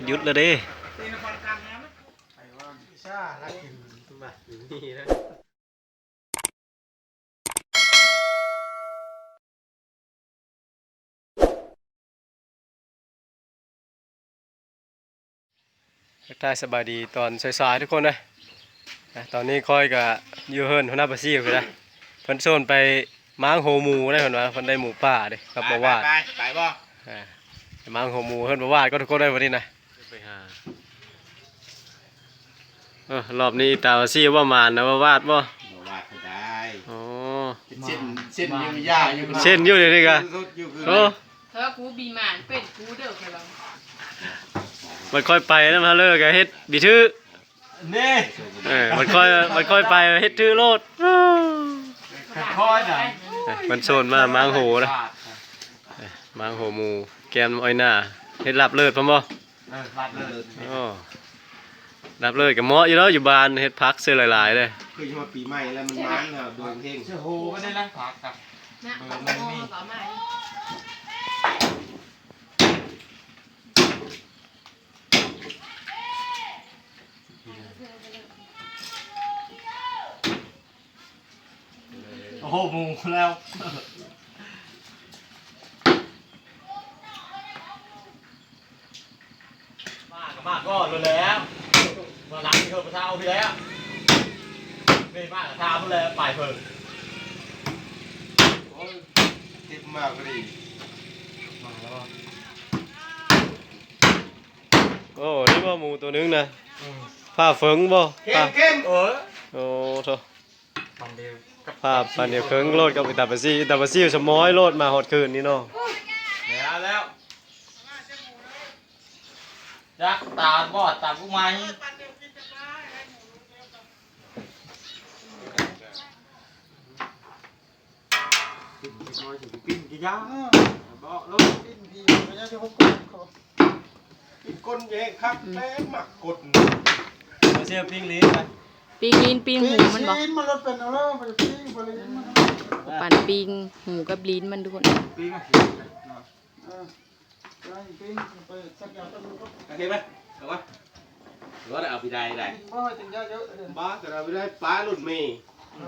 ຢຸດແລ້ວເດ້. ທັກທາຍສະບາຍດີຕອນສາຍໆ ທຸກຄົນເດີ. ອ່າ ຕອນນີ້ຂ້ອຍກະຢູ່ເຮືອນຫົວໜ້າປາຊີຢູ່ພຸ້ນນະ. ເພິ່ນຊົວນໄປມ້າງໂຮໝູເດ້ ເພິ່ນວ່າເພິ່ນໄດ້ໝູປ່າເດ້ ກັບບ່າວວາດ. ໄປ ໄປ ໄປບໍ່? ອ່າ ໄປມ້າງໂຮໝູເຮືອນບ່າວວາດກ່ອນ ທຸກຄົນເດີ ມື້ນີ້ນະ. ໄປຫາ ເອີ ຮອບນີ້ຕາວ່າຊິບໍ່ໝານນະ ວ່າວາດບໍ່? ບໍ່ວາດກໍໄດ້. ອໍ ເສັ້ນ ເສັ້ນຢູ່ ຢ່າຢູ່ ເສັ້ນຢູ່ດຽວນີ້ກະ ໂອ້ ຖ້າກູບີໝານເປັນກູເດີ ຂ້ອຍວ່າ. ມັນຄ່ອຍໄປນຳຫາເລີກະເຮັດບີຖື ນີ້ ເອີ ມັນຄ່ອຍ ມັນຄ່ອຍໄປເຮັດຖືໂລດ. ຄ່ອຍນະ ມັນຊົວນມາມ້າງໂຮນະ ມ້າງໂຮໝູ ແກມອ້ອຍໜ້າ ເຮັດລາບເລີດພ້ອມບໍ່? ເອີ ລາບເລີດ. ໂອ້ ລາບເລີດກໍເໝາະຢູ່ເນາະ ຢູ່ບ້ານເຮັດຜັກເສີຫຼາຍໆເດ້. ຄືວ່າປີໃໝ່ແລ້ວມັນມານແລ້ວ ດວງເຮັງ ເສືອໂຫກໍໄດ້ລ້າງຜັກກັບ ນະ ເບິ່ງມັນມີ ໂອ້ໂຫ ໝູແລ້ວ ມາກໍມາກ່ອນໂລດແລ້ວ ມາຫຼັງເພິ່ນປະທາເອົາພີ້ແລ້ວ ນີ້ມາກໍຖາມພຸ້ນແຫຼະ ປາຍເພິ່ນ. ໂອ້ຍ ເກັບມາພໍດີ ມາແລ້ວບໍ່? ໂອ້ ນີ້ບໍ່ໝູໂຕໜຶ່ງນະ ອືມ ພ້າເຝີງບໍ່? ເຂັ້ມ ເຂັ້ມ ເອີ ໂອ້ໂທ້ ປານດຽວກັບ ພາບປານດຽວເຄິ່ງໂລດກັບອີຕາປາຊີ ອີຕາປາຊີສະໝອຍໂລດມາຮອດຄືນນີ້ເນາະ. ແລ້ວ ແລ້ວ ຈັກຕາບອດຕາຜູ້ໃໝ່ ປີ້ນກິນນ້ອຍຊິໄປປີ້ນກິນຢາ ເອີ ບອກໂລດ ປີ້ນຜີພະຍາທິຫົກ ກິນກົ້ນແຍງຄັກ ອືມ ແຕ່ມັກກົ້ນ ມາເຊວປີ້ງລີນໄປ ປີ້ງລີນປີ້ງຫູມັນບໍ່? ປີ້ງຊີ້ນມັນໂລດ ເປັນເອົາເລີຍ ບໍ່ໄດ້ປີ້ງບໍ່ໄດ້ ປີ້ງມັນ ປານປີ້ງຫູກັບລີນມັນ ທຸກຄົນ ປີ້ງ ເອີ ປີ້ງໄປສັກຢາແປັບໜຶ່ງກ່ອນ ໂອເຄໄປ ເອົາວະ ຫຼືວ່າໄດ້ເອົາໄປໄດ້ ບໍ່ໃຫ້ເຕັມຢາເຍອະ ບໍ່ ແຕ່ເອົາໄປໄດ້ ປາລຸ້ນເມ ເອີ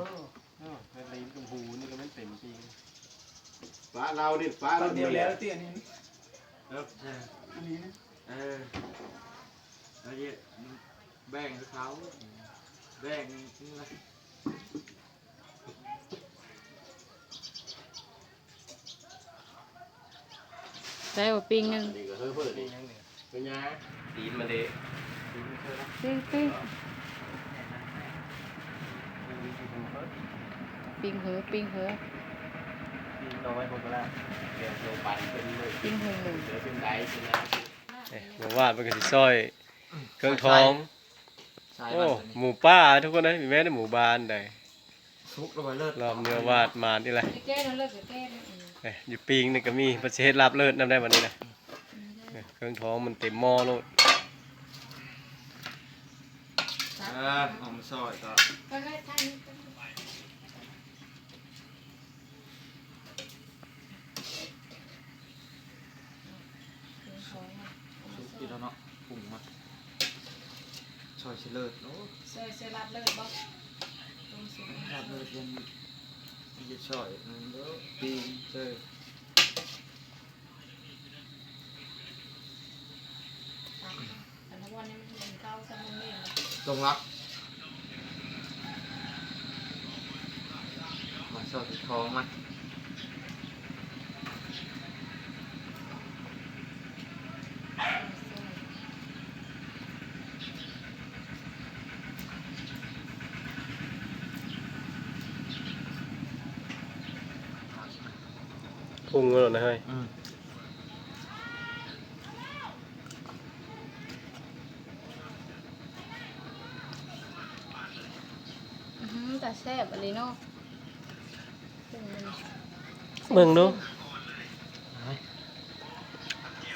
ເອີ ແມ່ນລີນກັບຫູນີ້ກໍແມ່ນເຕັມປີ ປາລາວນີ້ ປາລຸ້ນເມ ດຽວແລ້ວຕິ ອັນນີ້ ເອີ ອັນນີ້ນະ ເອີ ແບ່ງໃຫ້ເຂົາ ແບ່ງ ໄດ້ບໍ່ປີ້ງໜຶ່ງ ປີ້ງ ປີ້ງ ປີ້ງຫູ ປີ້ງຫູ ປີ້ງຫູໝູ ເອີ ບໍ່ວ່າເພິ່ນກໍຊິຊອຍເຄື່ອງທ້ອງ ໂອ້ ໝູປ່າທຸກຄົນເອີຍ ມີແມ່ນໝູບ້ານໃດ ສຸກແລ້ວວ່າເລີດ ລອບເນື້ອວາດມານີ້ແຫຼະ ແກ້ວເລີດ ແກ້ວເລີດ ເອີຍ ຢູ່ປີ້ງນີ້ກໍມີ ເພິ່ນຊິເຮັດລາບເລີດນຳໄດ້ບັດນີ້ນະ ເອີ ເຄື່ອງທ້ອງມັນເຕັມໝໍ້ໂລດ ເອີ ເອົາມາຊອຍກໍ ສຸກຢູ່ແລ້ວເນາະ ປຸງມາ ຊອຍຊິເລີດ ໂອ້ ຊອຍ ຊອຍລາບເລີດບໍ່? ຕົ້ມສຸກ ລາບເລີດຍັງ ຍັງຊິຊອຍ ປີ້ງເຊີ ອັນນັ້ນມັນເປັນເກົ້າຊະ ມັນເໝັນ ຕົງລັກ ມາຊອຍທອງມາ ພຸງໂລດນະເຮີ້ຍ ອືມ ອື ຕາແຊບອີ່ຫຼີເນາະ ເບິ່ງດູ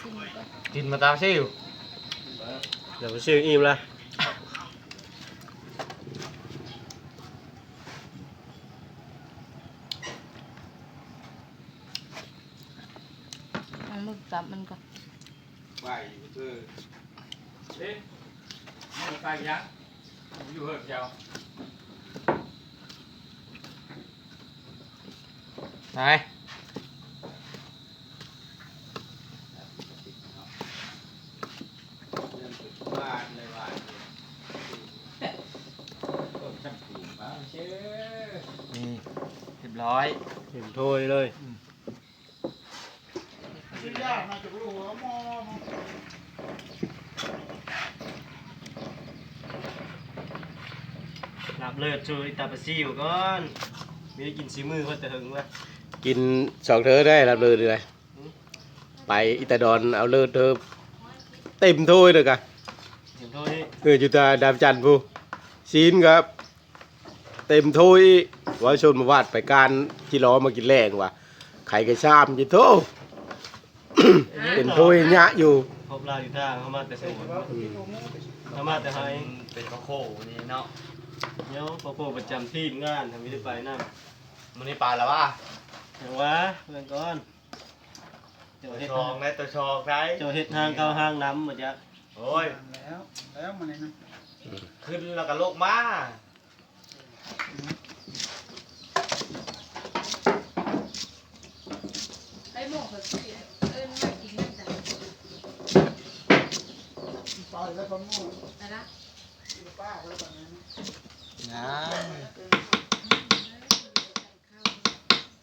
ຊິມກ່ອນ ກິນມາຕາຊິວ ດຽວຊິມອີ່ມລະ. ເອົາມືຈັບມັນກ່ອນ ໄປຢູ່ເທີ ເດ້ ມັນໄປຍັງ ຢູ່ເຮີດດຽວ ໄປ ນີ້ ຮຽບຮ້ອຍ ເຕັມຖ້ວຍເລີຍ ອືມ ລາບເລີດສູ່ອີຕາປາຊິວກ່ອນ ມີໄດ້ກິນສີມືເພິ່ນແຕ່ເຫິງລະ ກິນສອງເທີໄດ້ລາບເລີດນີ້ໄດ ໄປອີຕາດອນເອົາເລີດເທີ ເຕັມຖ້ວຍເດີກະ ເຕັມຖ້ວຍ ເອີ ຢູ່ຕາດາວຈັນພຸ້ນ ຊີ້ນກະ ເຕັມຖ້ວຍ ວ່າຊົນມາວາດໄປການ ຈີລໍມາກິນແລງວ່າ ໄຂ່ກະຊາມຈິໂທ ເຕັມຖ້ວຍຍະຢູ່ ພົບລາວຢູ່ທ່າ ເຮົາມາແຕ່ສວນ ອືມ ເຮົາມາແຕ່ໄຮ່ ເປັນພໍ່ໂຄນີ້ເນາະ ໂຍ ພໍ່ໂຄປະຈຳທີມງານ ທຳອິດໄດ້ໄປນຳ ມື້ນີ້ປາລະວະ ຫຍັງວະ ເບິ່ງກ່ອນ ເຈົ້າເຮັດ ໂຕຊອງໄດ ໂຕຊອງໄດ ເຈົ້າເຮັດຫ້າງເຂົ້າຫ້າງນ້ຳບໍ່ຈັກ ໂອ້ຍ ແລ້ວ ແລ້ວມື້ນີ້ນະ ອືມ ຂຶ້ນແລ້ວກະລົງມາ ໄປໝໍ້ເຂົາຊິເອີ້ນມາກິນນຳກັນ ໄປແລ້ວກໍໝໍ້ ໄປລະ ກິນປາໄປແລ້ວບັດນີ້ນະ ຍັງ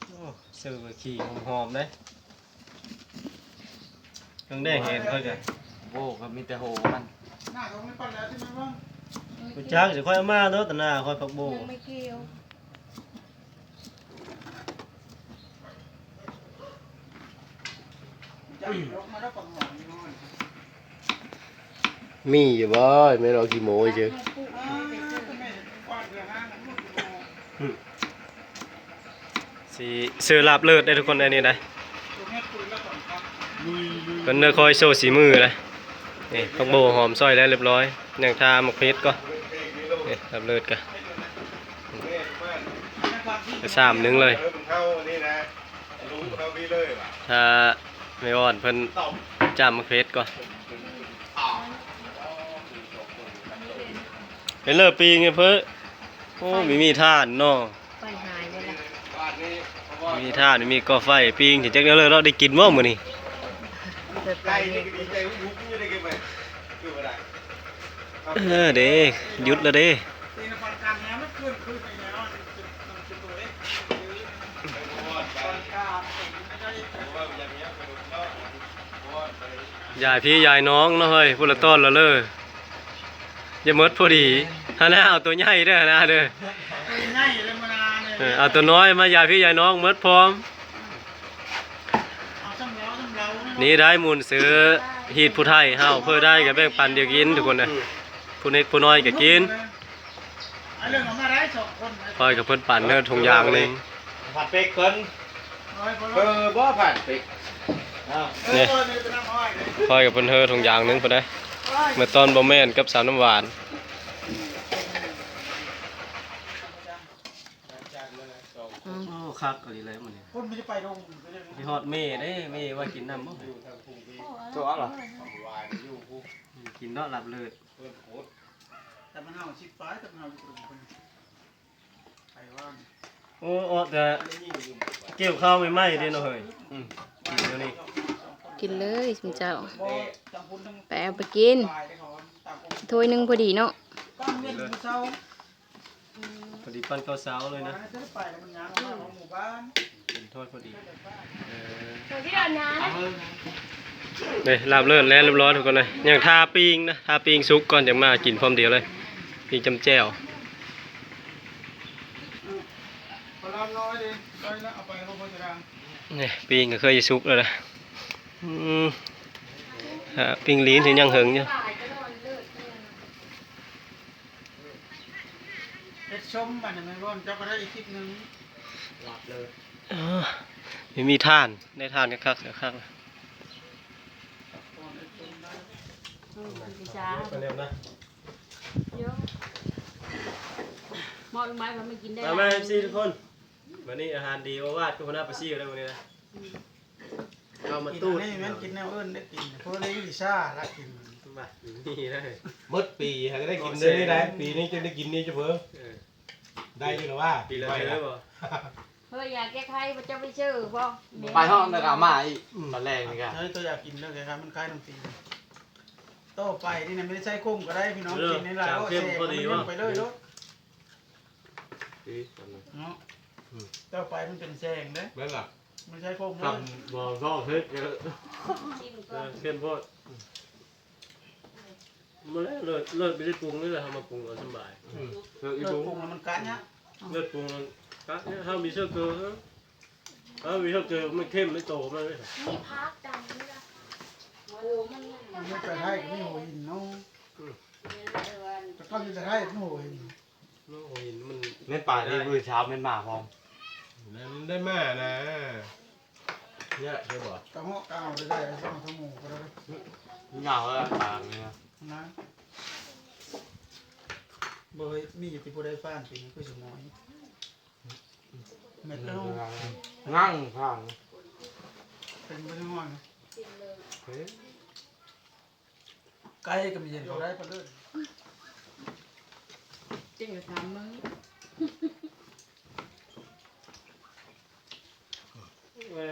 ໂອ້ ເຊີມາຂີ່ຫອມໆເດ້ ເຖິງໄດ້ເຫັນເຂົາຈະ ໂອ້ ກໍມີແຕ່ໂຫມັນ ຮູ້ຈັກ ຊິຄ່ອຍເອົາມາເນາະ ຕາໜ້າຂ້ອຍຜັກບົວ ຍັງໄມ່ກ່ຽວ ມີຢູ່ບໍ່? ແມ່ນເວົ້າຂີ້ໂມ້ຊື່. ຊິເຊີລາບເລີດໄດ້ທຸກຄົນ ອັນນີ້ໄດ້ ເພິ່ນເດີ ຄອຍໂຊສີມືໄດ້. ນີ້ ຜັກໂບຫອມຊອຍແລ້ວຮຽບຮ້ອຍ ຍັງທາໝາກເຜັດກ່ອນ. ນີ້ ລາບເລີດກະ ກະຊາມໜຶ່ງເລີຍ. ຖ້າແມ່ອອນເພິ່ນຈ້ຳໝາກເຜັດກ່ອນ. ເຫັນເລີປີງເພິ່ນ. ໂອ້ ມີມີທ່ານເນາະ. ໄຟຫາຍເບິດລະ. ມີທ່ານ ມີກໍ່ໄຟ ປີງ ຈັກແນວເລີເນາະ. ໄດ້ກິນບໍ່ມື້ນີ້? ເອີເດ້ ຢຸດແລ້ວເດ້. ຢາຍພີ່ຢາຍນ້ອງເນາະເຮີ້ຍ ຜູ້ລະຕອນລະເລີ. ຢ່າໝົດພໍດີ ຫັ້ນນະ. ເອົາໂຕໃຫຍ່ເດີຫັ້ນນະເດີ. ເອີ ເອົາໂຕນ້ອຍມາຢາຍພີ່ຢາຍນ້ອງໝົດພ້ອມ. ນີ້ໄດ້ໝູນຊື້ຮີດຜູ້ໄທເຮົາ ເພື່ອໄດ້ກະແບ່ງປັນດຽວກິນທຸກຄົນນະ. ຜູ້ເລັກຜູ້ນ້ອຍກະກິນ. ຂ້ອຍກັບເພິ່ນປັ່ນເຮີຖົງຢາງໜຶ່ງ. ເອີ ບໍ່ຜ່ານເປັກ. ນີ້ ຂ້ອຍກັບເພິ່ນເຮີຖົງຢາງໜຶ່ງພຸ້ນເດ້. ເມື່ອຕອນບໍ່ແມ່ນກັບສາວນ້ຳຫວານ. ໂອ້ ຄັກອີ່ຫຼີເລີຍມື້ນີ້. ໄປຮອດແມ່ເດ້ ແມ່ວ່າກິນນຳບໍ່? ກິນເນາະ ລາບເລີດ. ໂອ້ ອອກແຕ່ກ່ຽວເຂົ້າໃໝ່ໆເດ້ເນາະເຮີ້ຍ. ອືມ ກິນແນວນີ້ ກິນເລີຍຊຸມເຈົ້າ. ໄປເອົາໄປກິນ ຖ້ວຍໜຶ່ງພໍດີເນາະ. ພໍດີປັ້ນເຂົ້າເຊົ້າເລີຍນະ. ເປັນຖ້ວຍພໍດີ. ເອີ ເດ້ ລາບເລີດແລ້ວຮຽບຮ້ອຍທຸກຄົນເລີຍ. ຍັງຖ້າປີ້ງນະ ຖ້າປີ້ງສຸກກ່ອນຈັ່ງມາກິນພ້ອມດຽວເລີຍ. ປີ້ງຈ້ຳແຈ່ວ. ນີ້ ປີ້ງກະເຄີຍຊິສຸກແລ້ວນະ. ອືມ ຖ້າປີ້ງລີ້ນຊິຍັງເຫິງຢູ່. ເຮັດສົ້ມບັດນີ້ແມ່ນບໍ່? ເຈົ້າກໍໄດ້ອີກຄລິບໜຶ່ງ. ເອີ ມີ ມີທ່ານ ໄດ້ທ່ານຄັກໆ ຄັກໆ. ອືມ ເປັນຊາ ໝໍ້ລູກໄມ້ເພິ່ນມາກິນໄດ້. ມາ ມາ ເອັຟຊີ ທຸກຄົນ. ມື້ນີ້ອາຫານດີໂອວາດກັບຫົວໜ້າປາຊິວໄດ້ມື້ນີ້ນະ. ອືມ. ເອົາມາຕູດ ກິນອັນນີ້ແມ່ນກິນແນວອື່ນໄດ້ກິນ ເພິ່ນໄດ້ວິຊາລະກິນ ມານີ້ໄດ້ ໝົດປີຫາກໍໄດ້ກິນເທື່ອນີ້ໄດ້ ປີນີ້ຈຶ່ງໄດ້ກິນນີ້ເຈົ້າເພິ່ນ ເອີ ໄດ້ຢູ່ລະວ່າ ປີລະເທື່ອບໍ່? ເຮີ້ຍ ຢາແກ້ໄຂ້ບໍ່ ເຈົ້າໄປຊື້ບໍ່? ໄປຮອດແລ້ວກໍເອົາມາອີກ ອືມ ຕອນແລງນີ້ກໍ ເຮີ້ຍ ຕົວຢາກກິນເດີ ແກ້ໄຂ້ມັນຄ້າຍນ້ຳປີ ຕໍ່ໄປນີ້ນະ ແມ່ນໃຊ້ຄົມກໍໄດ້ພີ່ນ້ອງ ເອີ ກິນໃນລາວ ແຊງເຂັ້ມພໍດີ ມັນໄປເລີຍໂລດ ເນາະ ອືມ ຕໍ່ໄປມັນເປັນແຊງເດ້ ແມ່ນລະ ມັນໃຊ້ຄົມເລີຍ ບໍ່ຊອກເຮັດເດີ ເອີ ເຂັ້ມໂພດ ບໍ່ແລ້ວ ເລີດ ເລີດໄປໄດ້ປຸງນີ້ແຫຼະ ເຮົາມາປຸງເອົາສະບາຍ ອືມ ເລີດອີ ເລີດປຸງ ປຸງແລ້ວມັນກະຍາກ ເລີດປຸງມັນກະຍາກ ເຮົາມີເຊື້ອເກີ ເຮົາມີເຊື້ອເກີ ມັນເຂັ້ມໃນໂຕມັນເລີຍ ມີຜັກດຳນີ້ລະ ໂອ້ ມັນ ມັນໄປໄທກໍມີຫົວຫີນເນາະ ອືມ ແຕ່ເຂົາຢູ່ໄທກໍມີຫົວຫີນ ມັນໂຫ ເຫັນມັນ ແມ່ນປາທີ່ມື້ເຊົ້າແມ່ນໝາພ້ອມ ແມ່ນໄດ້ໝານະ ຍາກເດີບໍ່? ຕະເຫາະກາວໄດ້ ໄດ້ສອງຊົ່ວໂມງກໍໄດ້ ຍາວແລ້ວປານີ້ນະ ນະ ບໍ່ເຮີ້ຍ ມີຢູ່ທີ່ຜູ້ໃດຟານປີນີ້ຄືຊິໝອຍ ແມ່ນເດີ ງາງທາງ ເປັນບໍ່ໄດ້ໝອຍ ເອີ ໄກ່ກໍມີເຫັນເຂົາໄດ້ປາເລີດ ເກັ່ງກວ່າສາມມື້ ເອີ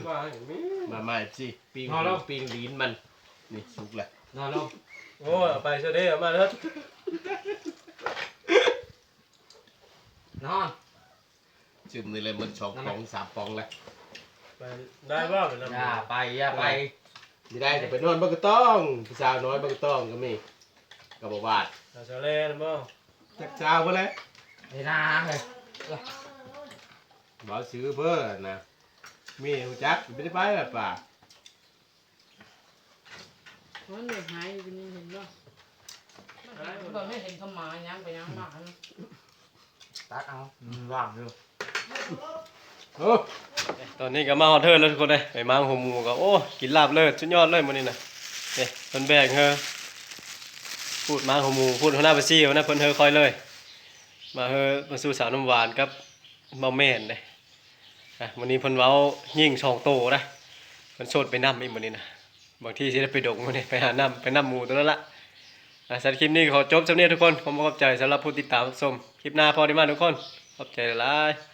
ວ່າມີ ມາ ມາ ເອັຟຊີ ປີ້ງ ຮອດແລ້ວ ປີ້ງລີ້ນມັນ ນີ້ສຸກແລ້ວ ນອນແລ້ວ ໂອ້ຍ ເອົາໄປຊະເດ້ ເອົາມາເດີ ນອນ ຊຶມນີ້ແຫຼະ ໝົດສອງປອງສາມປອງແລ້ວ ໄປ ໄດ້ບໍ່ ໄປນຳ ຢ່າໄປ ຢ່າໄປ ຊິໄດ້ກໍໄປນອນບັກກະຕ້ອງ ຜູ້ສາວນ້ອຍບັກກະຕ້ອງກໍມີ ກໍບໍ່ບາດ ສາວແລນະບໍ່ ຈັກສາວພຸ້ນແຫຼະ ໄອ້ນາເອີຍ ເວົ້າຊື່ເພິ່ນນະ ມີຮູ້ຈັກ ຊິໄດ້ໄປລະປາ ມັນໄດ້ຫາຍຢູ່ນີ້ເຫັນບໍ່ ບໍ່ໄດ້ເຫັນເຂົາມາຍ່າງໄປຍ່າງມາ ຕັດເອົາ ມັນວ່າງຢູ່ ໂອ້ ຕອນນີ້ກໍມາຮອດເທິງແລ້ວທຸກຄົນເອີຍ ໄປມາໂຮມໝູກໍ ໂອ້ ກິນລາບເລີດ ສຸດຍອດເລີຍມື້ນີ້ນະ ນີ້ເພິ່ນແບກເຮີ ພູດມາໂຮມໝູ ພູດຫົວໜ້າປາຊີ ຫົວໜ້າເພິ່ນເຮີຄ່ອຍເລີຍ ມາເຮີ ມາສູ່ສາວນ້ຳຫວານກັບ ບໍ່ແມ່ນເດ້ ອ່ະ ມື້ນີ້ເພິ່ນເວົ້າຍິງສອງໂຕນະ ເພິ່ນໂສດໄປນຳອີກມື້ນີ້ນະ ບາງທີຊິໄດ້ໄປດົງມື້ນີ້ ໄປຫານ້ຳ ໄປນຳໝູໂຕນັ້ນລະ ອ່ະ ສຳລັບຄລິບນີ້ຂໍຈົບສ່ຳນີ້ທຸກຄົນ ຂອບໃຈສຳລັບຜູ້ຕິດຕາມຮັບຊົມ ຄລິບໜ້າພໍ້ໄດ້ມາທຸກຄົນ ຂອບໃຈຫຼາຍໆ.